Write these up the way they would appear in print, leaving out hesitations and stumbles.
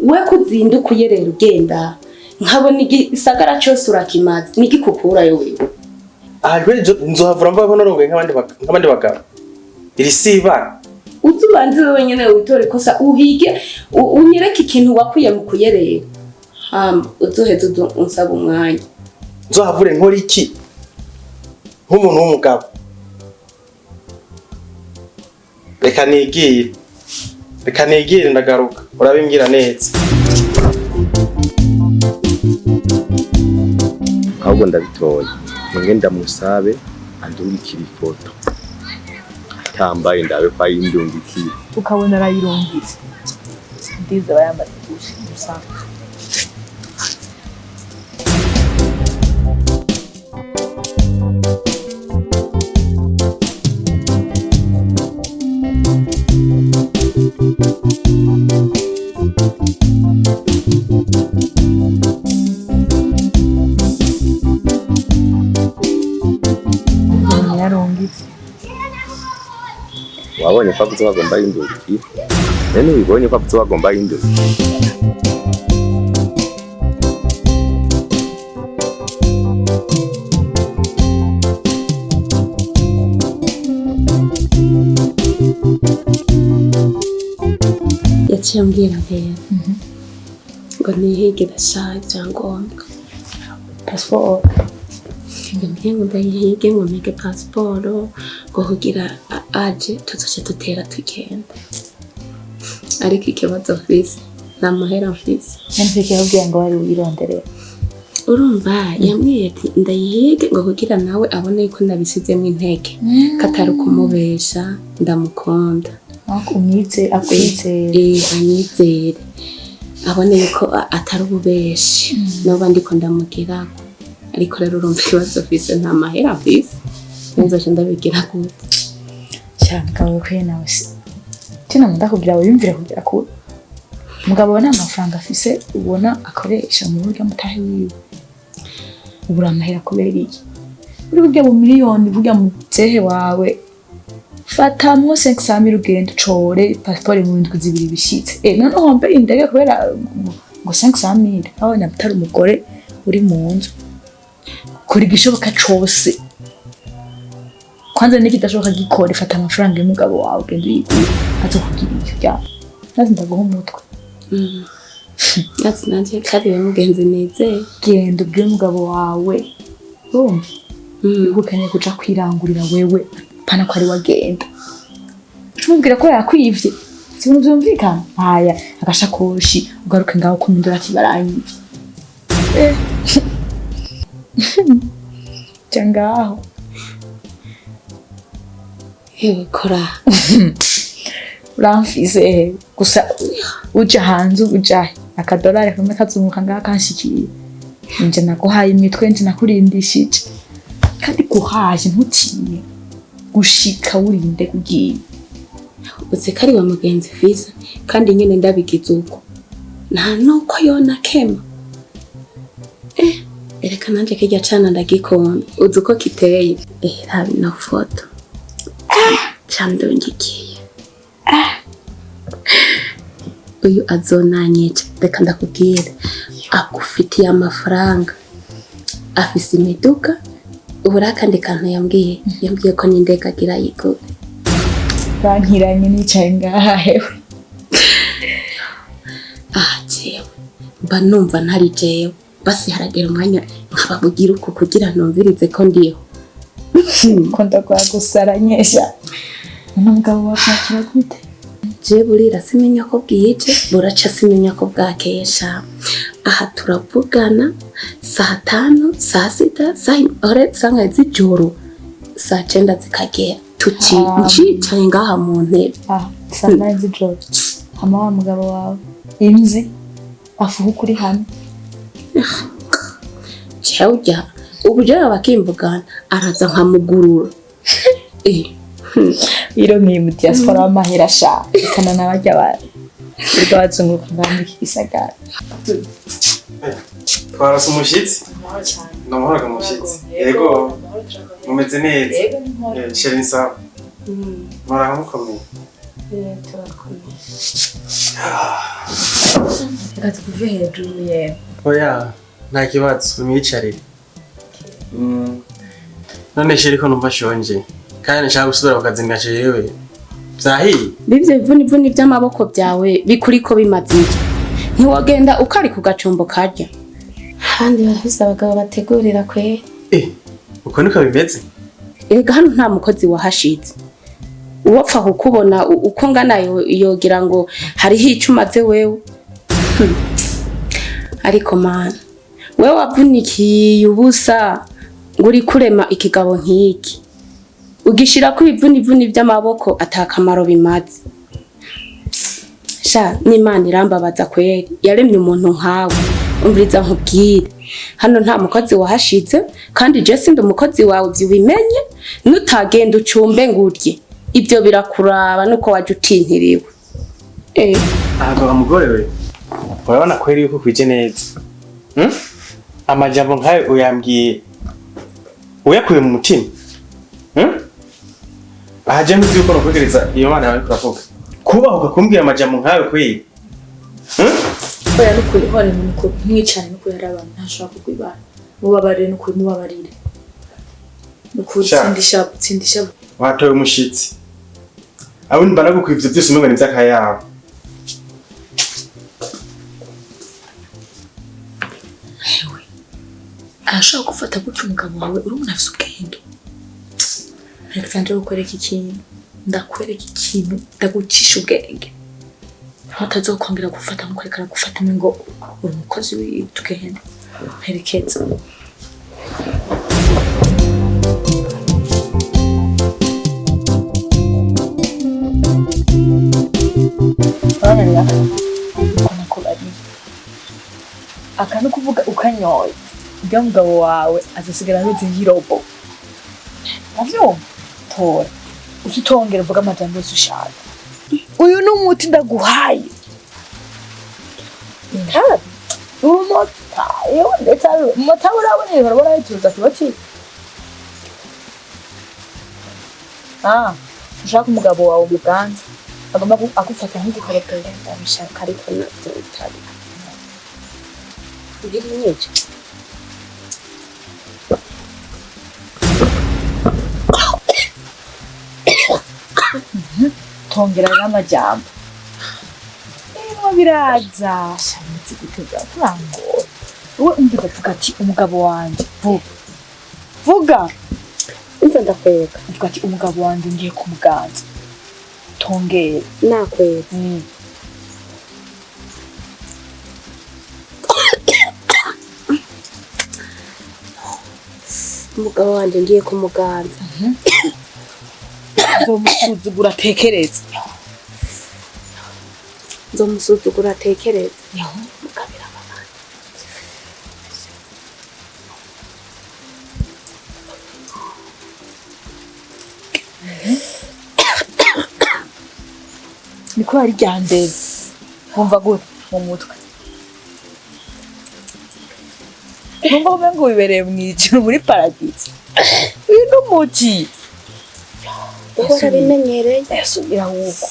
We kuzinduka uyerera ugenda nkabona igisagara cyose urakimaze nigikukurayo wewe. Aha rero nzohavura mvaho narongoye nk'abandi bagabo. Iri si ibara. Uzi ubanze wewe nyene witore ikosa, uhige unyereke ikintu wakuye mu kuyerera, hama uzoheze uze unsaba umwanya. Nzohavure nkora iki nk'umuntu w'umugabo? Reka nigire, reka nigire, ndagaruka urabimbwira neza. Ahubwo ndabitoye nge ndamusabe andungikire ifoto atambaye, ndabe ko ayindungikiye. Ukabona arayirungitse, ndiza aba yamaze gusanga. Yarungitse. Wabonye ko avuze ko agomba yindungikiye? None ubibonye ko avuze ko agomba yindungikiye? Yaciye ambwira rero ngo nihigire sha ibyangombwa. Pasiporo. Yambwiye ngo ndayihige, ngo mpige pasiporo, ngo kugira aje tuzoce dutera tugenda, ariko ikibazo mfise nta mahera mfise. Nandike yakubwira ngo wari wironderera? Urumva yambwiye ati ndayihige ngo kugira nawe abone yuko ndabisizemo intege, katari ukumubesha, ndamukunda. Umwize akwizera. Eh, anyizere, abone yuko atari ububeshi noba ndiko ndamugirako. Ariko rero urumva ikibazo mfise, nta mahera mfise, nzoca ndabigira gute? Cyane mugabo kwe nawe si kino ndakubwira, wiyumvire kugera kure. Mugabo nta mafaranga afise ubona akoresha mu buryo mutahe wiwe, ubura amahera kubera iki? Uri burya mu miliyoni, burya mu zehe wawe, fatamwo 500 ugenda ucore pasiporo mu ndwi 2 bishitse. Eh, none uhombe indege kubera ngo 500? Abona atari umugore uri mu nzu, kora igishoboka cose. Kwanza n'ikidashoboka gikore, fata amafaranga y'umugabo wawe ugenda uyigure, azokugira icyo ryaba naze ndaguha umutwe. Natwe nanje kandi we mugenzi nizeye. Genda ubwire umugabo wawe, urumva yuko ukeneye kuja kwirangurira wewe, pana ko ari wagenda uca umubwira ko yakwivye. Si ibintu vyumvikana? Haya agashakoshi, ugaruke ngaho kumindura ati baranyivye. Eh. Ja ngaho. Hewe kora. Uramfise gusa uja hanze, uja akadolari kamwe kazunguka ngaha kanshikiye, nje naguhaye imitwe, nje nakurindishije kandi guhaje, ntutinye gushika urinde kugiye. Uzi ko ari wa mugenzi fisa, kandi nyene ndabigize uko nta nuko yona kema. Eh, ereka nanje kirya cana ndagikunda, uzi uko kiteye. Eh, raba ino foto candungikiye, uyu azonanyica. Reka ndakubwira, agufitiye amafaranga, afise imiduga, ubura akandi kantu yambwiye, yambwiye ko n'indege agira yigure. Bankiranye nicaye ngaha hewe. Aha jewe mba numva ntari jewe, basi haragera umwanya nkababwira uko kugira numvirize ko ndiho. Ko ndagwa gusara nyesha, umugabo wakwakira gute? Je burira simenya ko bwije, buraca simenya ko bwakesha. Aha turavugana saa 5, saa 6, saa ore sanga z'ijoro, saa 9 zikagera tuci ncicaye ngaha mu ntebe. Ah, saa 8 z'ijoro, hama wa mugabo wawe inzi afuha uri hamwe? Jewe urya ubu jewe bakimvugana araza nkamugurura. Eh. Ironkeye mu diaspora w'amahera sha, rekana n'abarya birirwa bazunguruka ngaha muri iki gisagara. Twarasa umushyitsi. Ndamuhoraga umushyitsi. Yego, mumeze neza? Eh, chérie, ni sawa? Muraho mukomeye? Turakomeye. Reka tukuve hejuru yewe. Oya, nta kibazo, nimwicarire. None chéri ko numva nshonje kandi nshaka gusubira ku kazi ndacerewe. Vyahiye? Bivyo bivunivuni vy'amaboko byawe bikuriko bimaze iki? Ntiwogenda ukari ku gacumbo karya. Abandi barafise abagabo bategurira kwe. Uko niko bimeze? Erega hano nta mukozi wahashize. Uwapfa kukubona uko ngana yogira ngo hariho ico umaze wewe. Ariko mana, wewe wavunikiye ubusa ngo uri kurema ikigabo nk'iki. Ugishirako ibivunivuni vy'amaboko atakamaro bimaze. Sha, n'Imana irambabaza kweri, yaremye umuntu nkawe. Umviriza nkubwire, hano nta mukozi wahashize kandi je sindi umukozi wawe, ivyo ubimenye. Nutagenda ucumbe ngurye, ivyo birakuraba nuko waje utintiriwe. Ahagaba mugore we, urabona kweri yuko kwije neza. Amajambo nkayo uyambwiye uyakuye mu mutima. Aha je ntuzi yuko nokwegereza iyo mana yawe kuravuga. Kubahuka kumbwira amajambo nkayo kweri. Oya nukuri hore nukuri mwicane nukuri hari abantu ntashobora kukwibana. Mubabarire nukuri mubabarire. Nukuri tsindisha tsindisha. Watoye umushitsi. Abo nimba nagukwiye ivyo vyose umengo ni ivy'akayabo. Ewe. Arashobora gufata gutya umugabo wawe uri umuntu afise ubwenge. Alexandre ukwereka ikintu, ndakwereka ikintu, ndagucisha ubwenge. Ntazokongera gufata nkuko aragufata ngo uri umukozi wiwe. Tugende mperekeza. Aka ni ukuvuga ukanyoye ibyo mugabo wawe azasigara ameze nk'irobo. Navyumva tora utongera uvuga amajambo yose ushaka. Uyu ni umuti ndaguhaye. Ntabi umumotari ndetse umumotari urabona urabona yituza kiba. Ushaka umugabo wawe umuganza agomba agufata nk'igikoropero. Ndabishaka ariko navyo bitari. Ugira inyica. Tongera n'amajambo. Ego biraza. Shamutse gutega kurangora. Wowe umva uvuga ati umugabo wanje vuga. Vuga. Umva ndakwega. Uvuga ati umugabo wanje ngiye kumuganza. Tongera. Nakwega. Umugabo wanje ngiye kumuganza. Nzomusuzugura atekereza. Nzomusuzugura atekereza. Mugabira abana. Niko ari rya mbere. Wumva gute mu mutwe? Wumva umengo wibereye mw'ijuru muri paradizo. Uyu ni umuti. Uhora bimenyereye. Yasubira wuko.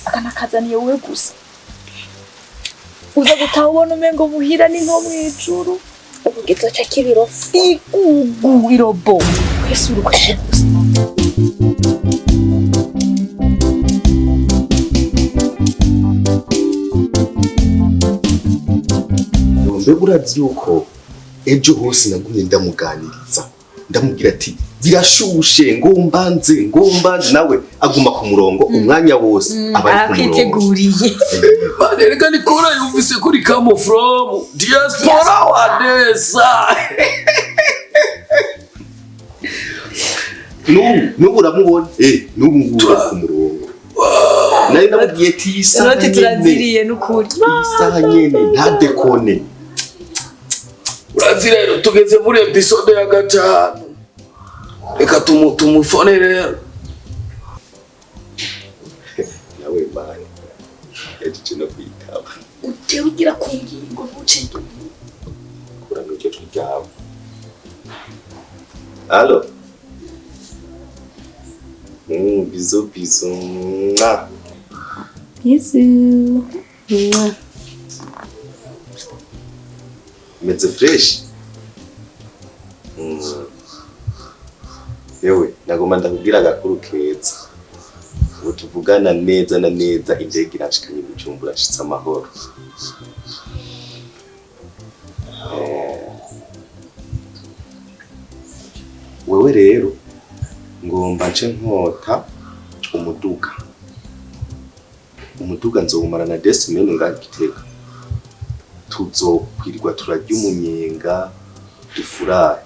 Akana kazaniye wowe gusa. Uza gutaha ubona umengo muhira ni nko mw'ijuru. Ubu gizoca k'ibirofu. Igugu irobo. Kwesura uko gusa. Mbega urazi yuko ejo hose nagumye ndamuganiriza ndamubwira ati birashushe ngombanze ngombanze, nawe aguma ku murongo umwanya wose aba ari ku murongo akwiteguriye. Reka Nikora yumvise kuri come from diaspora wa neza. N'ubu uramubona n'ubu ngubu ari ku murongo. Nari namubwiye ati iyi saha nyene turaziriye n'ukuri. Iyi saha nyene nta dekone. Urazi rero tugeze muri episode ya 5. Reka tumufone rero. Nawe mani yaje no kwitaba. Utera ugira ku ngingo ntucenge. Kura n'icyo tujyaho. Allo. Bisous bisous. Bisous. Mwah. Meze fresh. Yewe, nagomba ndakubwira agakuru keza. Ubu tuvugana neza na neza, indege irashikanye i Bujumbura, nshitse amahoro. Wewe rero ngomba nce nkota umuduga. Umuduga nzowumara na desimene ngaha i Gitega. Tuzokwirirwa turarya umunyenga, dufurahe.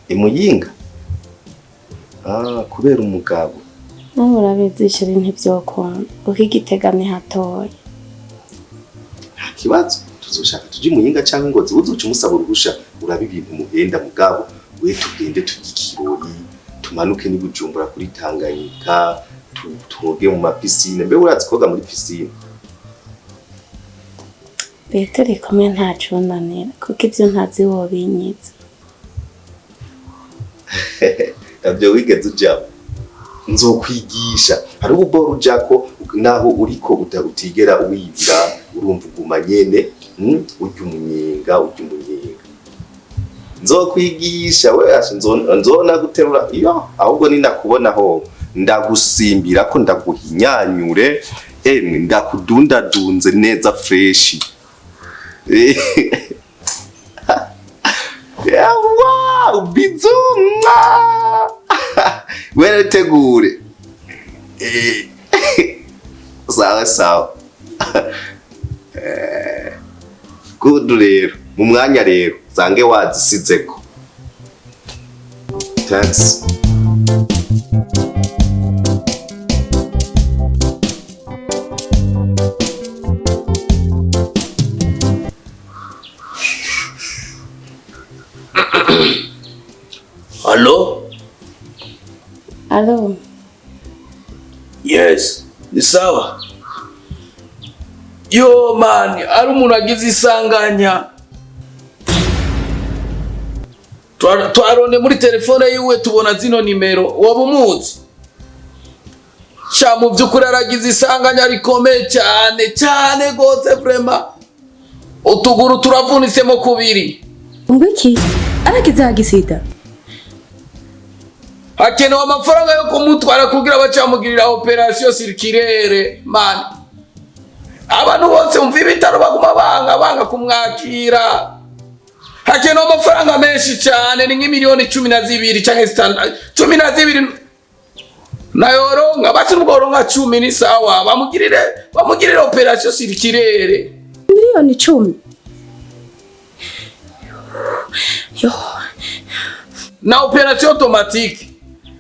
Imuyinga? Ah, kubera umugabo. Nawe urabizi chéri, ntivyokunda kuko i Gitega ni hatoya. Nta kibazo, tuzoshaka tuje imuyinga canke Ngozi, uzoca umusaba uruhusha, urabe ibintu muhenda mugabo, we tugende turye ikirori, tumanuke n'i Bujumbura kuri Tanganyika, twoge mu ma piscine. Mbe urazi koga muri piscine? Petero ikomeye ntacunanira kuko ivyo ntazi wobinyiza. Ntabyo wigeze ujamo. Nzokwigisha. Hari ububoro ujako naho uriko utigera uwibira, urumva uguma nyene, urya umunyenga, urya umunyenga. Nzokwigisha we, asha, nzona guterura iyo, ahubwo ninakubonaho ndagusimbira ko ndaguhinyanyure, emwe ndakudundadunze neza fresh. Yawa, bizuma. Wewe tegure. Sawa sawa. Good rero, mu mwanya rero zange wazisizeko. Thanks. Hello? Alo. Yes, ni sawa. Yo man, ari umuntu agize isanganya. Twaronde muri telefone yiwe tubona zino nimero, waba umuzi? Sha, mu by'ukuri aragize isanganya rikomeye cyane cyane gose vraiment. Utuguru turavunitsemo kubiri. Ngo iki? Aragize agisida. Hakenewe amafaranga yo kumutwara kugira bacamugirira operation circulaire man. Abantu bose umva ibitaro baguma banga banga kumwakira. Hakenewe amafaranga menshi cyane, ni nk'imiliyoni 12 canke 12 nayoronka, basi nubwo woronka 10 ni sawa, bamugirire operation circulaire. Miliyoni 10. Yo. Na operation automatique.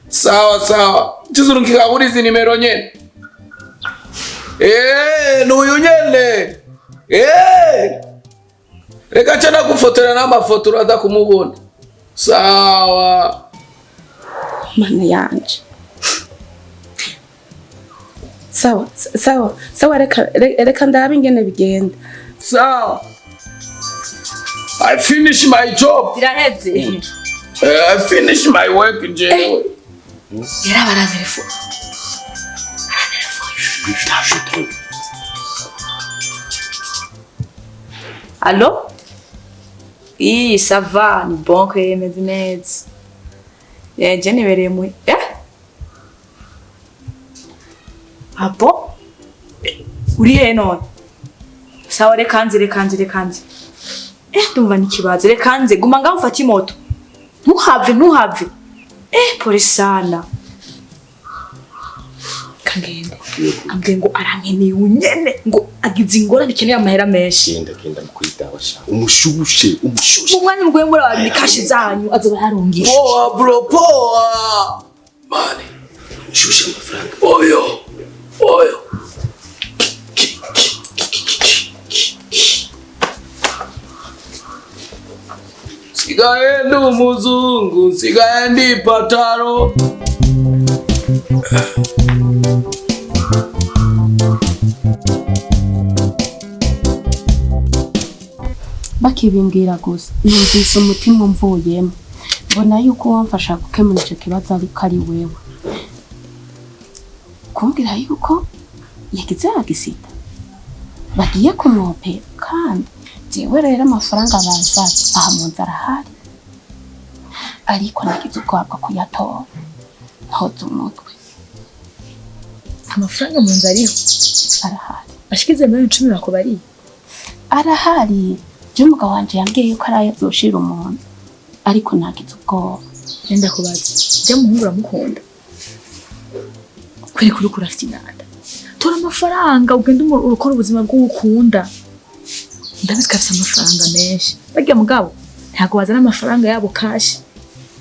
Sawa sawa. Tuzurungika kuri izi nimero nyene. N'uyu nyene. Reka nce nagufotora n'amafoto uraza kumubona. Sawa. Mana yanje. Sawa, sawa, sawa, reka ndabe ingene bigenda. Sawa. I finish my job. Biraheze. I finish my work jewe. Yarabarantelefone. Allo? Ii, ça va, ni bon kweri, meze neza. Je nibereye mu... Eh? Ah bon? Uri he none? Sawa, reka nze, reka nze, reka nze. Ndumva n'ikibazo, reka nze, guma ngaho mfate imoto. Ntuhave, ntuhave. Pole sana. Kagende. Ambwiye ngo arankeneye unyene, ngo agize ingorane ikeneye amahera menshi. Genda, genda mukwitaho sha. Umushushe, umushushe. Mu mwanya muguye muri abantu kashi zanyu azoba yarungishe. Poa bro, poa. Mani. Umushushe amafaranga. Oyo. Oyo. Sigaye ndi umuzungu, sigaye ndi ipataro. Bakibimbwira gusa numvise umutima umvuyemo, mbona yuko wamfasha gukemura ico kibazo ariko ari wewe. Kumbwira yuko yagize agisida bagiye kumwopera. Kandi jewe rero amafaranga bansavye aha mu nzu arahari, ariko nagize ubwoba bwo kuyatora, ntoza umutwe. Amafaranga mu nzu ariho? Arahari. Ashikize 10 miliyoni bakubariye? Arahari. Je umugabo wanje yambwiye yuko arayo azoshira umuntu, ariko nagize ubwoba. Nenda kubaza, jya muhungu uramukunda kweri? Kuri kurafite inanda, tora amafaranga ugende ukora ubuzima bw'ukunda. Ndabizi ko afise amafaranga menshi barya, mugabo ntabwo bazana amafaranga yabo cash,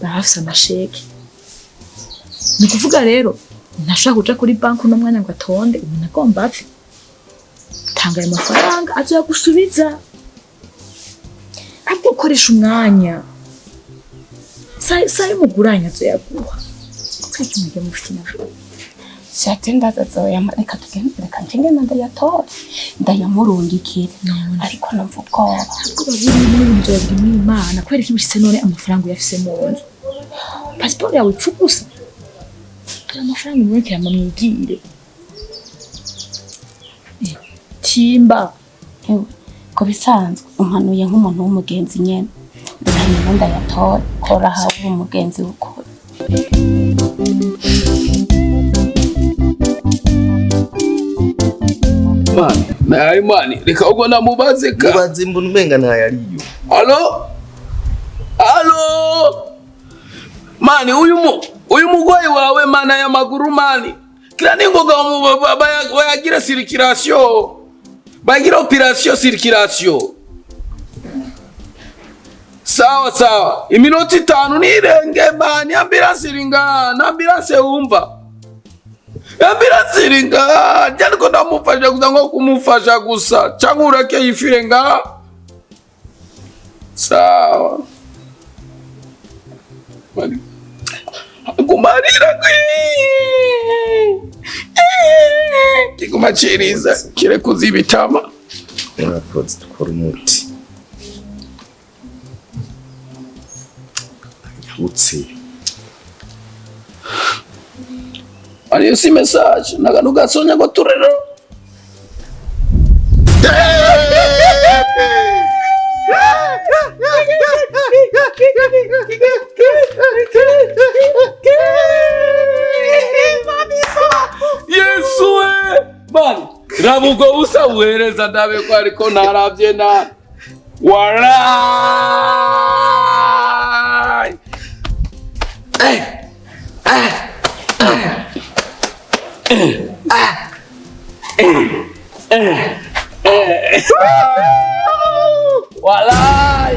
baba bafise amasheke. Ni ukuvuga rero ntashobora kuja kuri banki uno mwanya ngo atonde umuntu agomba apfe. Tanga ayo mafaranga, azoyagusubiza, ahubwo ukoresha umwanya saa y'umuguranya azoyaguha. Kubera ko mugiye mufite inama. Shate ndaza azoyampa. Reka tugende, reka nce ngenda ndayatore, ndayamurungikire, ariko numva ubwoba. Ntabwo babirimo n'ibintu byawe birimo Imana. Kubera ko ubishyize none amafaranga uyafise mu nzu, pasiporo yawe ipfa gusa. Dore amafaranga umureke yama mwigire. Timba. Ewe, ko bisanzwe umpanuye nk'umuntu w'umugenzi nyene. Reka ngende ndayatore, kora hawe uri umugenzi w'ukuri. Mani nayo mani, reka ubwo namubaze ka. Mubaze, mbona umenga ntayariyo. Allô, allô, mani, uyu mugwayi wawe mana ya maguru mani, kila ningoga bayagira circulation, bayagira opération circulation. Sawa sawa, iminota 5 nirenge mani, ambulance iringana, ambulance wumva ambulance iringana. Ariko ndamufasha gusa, nko kumufasha gusa cyangwa ureke yifire ngaha. Sawa. Kumarira kiguma ciriza kire kuzibitama. Murakoze, dukora umuti anyabutse. Ariyo si message nakantu gasonya ngo turero. Yesu we mani, raba ubwo busa buhereza ndabe ko ariko ntaravye na warayi. Walai.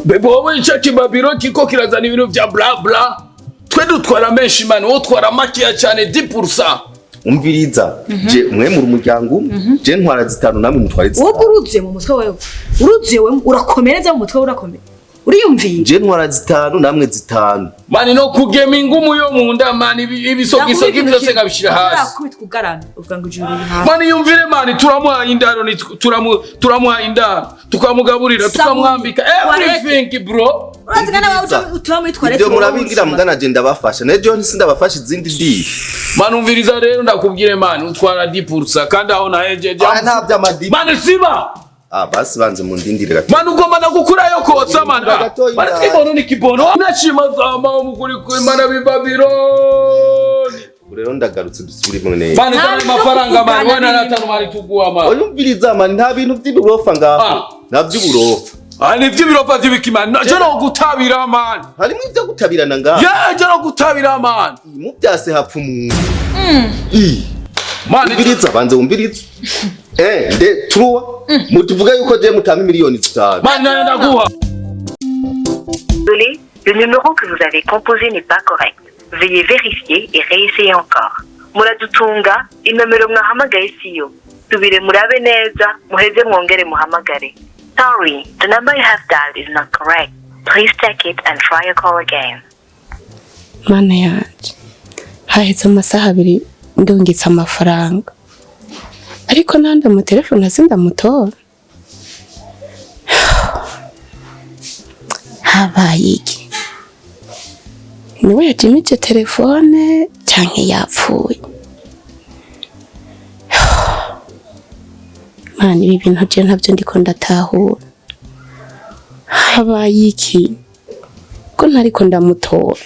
Bebe, wowe ico kibabiro kiko kirazana ibintu vya bla bla. Twe dutwara menshi mani, wowe utwara makeya cyane, 10%. Umviriza, je mwe muri umuryango umwe, je ntwara 5 namwe mutwara 5. Wowe uruzuye mu mutwe, wewe uruzuye, wewe urakomereza mu mutwe, urakomeye, uriyumviye. Je ntwara 5 namwe 5. Mani, no kugema ingumu yo mu nda mani, ibisogisogi byose nkabishira hasi. Urakubitwa ugaramye uvuga ngo ijuru riri hasi. Mani, yumvire mani, turamuha indaro, ni turamuha indaro, tukamugaburira, Sabuni, tukamwambika, everything bro. Urazi kandi nawe utuba muri toilette. Ibyo murabingira mugana, je ndabafasha nejo sindabafasha izindi ndi. Mani, umviriza rero ndakubwire mani, utwara 10% kandi aho nahejeje. Ah, nta by'amadi. Mani, siba. Ah, basi banze mundindire gato. Mani, ugomba nagukurayo kotsa mani. Gatoyi. Mani, kibono ni kibono nashima zama umukuri kwimana b'Ibabiloni. Ubu rero ndagarutse, dusubiremo neza. Mani, Nta zana bintu amafaranga mani. kuvugana Wana birimo. natanu mani, tuguha mani. Oyumviriza mani, nta bintu by'ibirofa ngaho. Ah. Nta by'uburofa. Ah, ni ivy'ibirofa vy'ibiki mani? Je no gutabira mani. Harimo ibyo gutabirana ngaho. Yeah, je no gutabira mani. Mu byase hapfa umuntu. Ii. Mani. Umviriza, banze wumviriza. Eh, deux, trois. Mutuvuga yuko je mutama 5 miliyoni. Mani, nane ndaguha. Désolé, le numéro que vous avez composé n'est pas correct. Veuillez vérifier et réessayer encore. Muradutunga, inomero mwahamagaye siyo. Subire murabe neza, muheze mwongere muhamagare. Sorry, the number you have dialed is not correct. Please check it and try your call again. Mana yanje, haheze amasaha 2 ndungitse amafaranga, ariko nandi mu telefone azi ndamutora. Habaye iki? Niwe yajimije telefone? Canke yapfuye? Mana, ibi bintu je ntabyo ndiko ndatahura. Habaye iki ko ntariko ndamutora?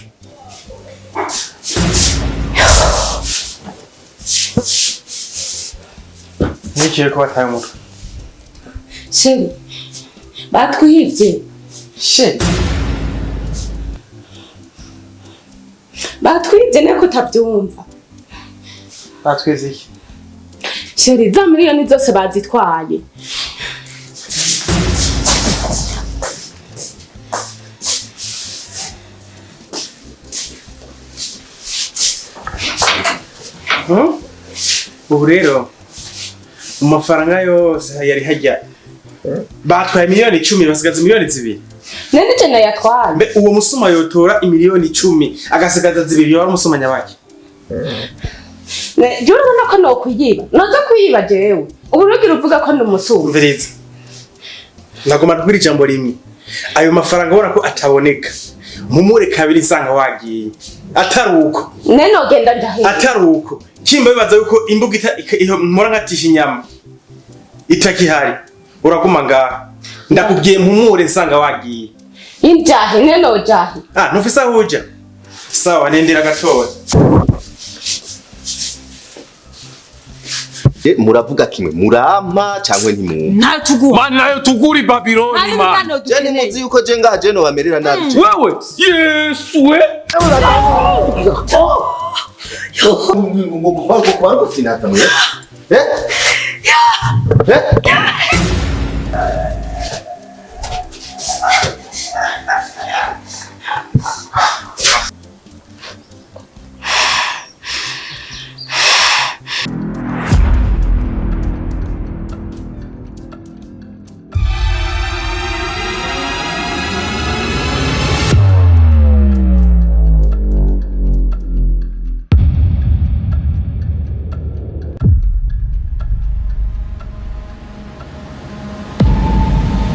Ntikiye ko bataye umutwe. Chéri, batwivye. Chéri. Batwivye nako utabyumva. Batwivye iki? Chéri, za miliyoni zose bazitwaye. Ubu rero mu mafaranga yose yari hajya batwaye 10 miliyoni, basigaza 2 miliyoni. None je nayatwaye. Mbe uwo musuma yotora 10 miliyoni agasigaza 2, yoba ari umusuma nyabaki? Je urabona ko nokuyiba? Noza kuyiba jewe? Ubu rugira uvuga ko ndi umusuma. Umviriza, nagomba kubwira ijambo rimwe. Ayo mafaranga ubona ko ataboneka, mumure kabiri nsanga wagiye. Atari uko, Ne nogenda njahe? atari uko, kimba bibaza yuko imbuga mpora nkatisha inyama itakihari, uraguma ngaha. Ndakubwiye mpumure nsanga wagiye. Injahe? Ne nojahe? Ah, ntufise aho uja? Sawa, nindira gatoya. Muravuga kimwe, murampa cyangwa ntimumpa? Ntayo tuguha. Mani, nayo tugura i Babiloni, mani. Je ntimuzi yuko je ngaha je nobamerera nabi je? Wewe Yesu we! Barigufinata mwe, eh eh.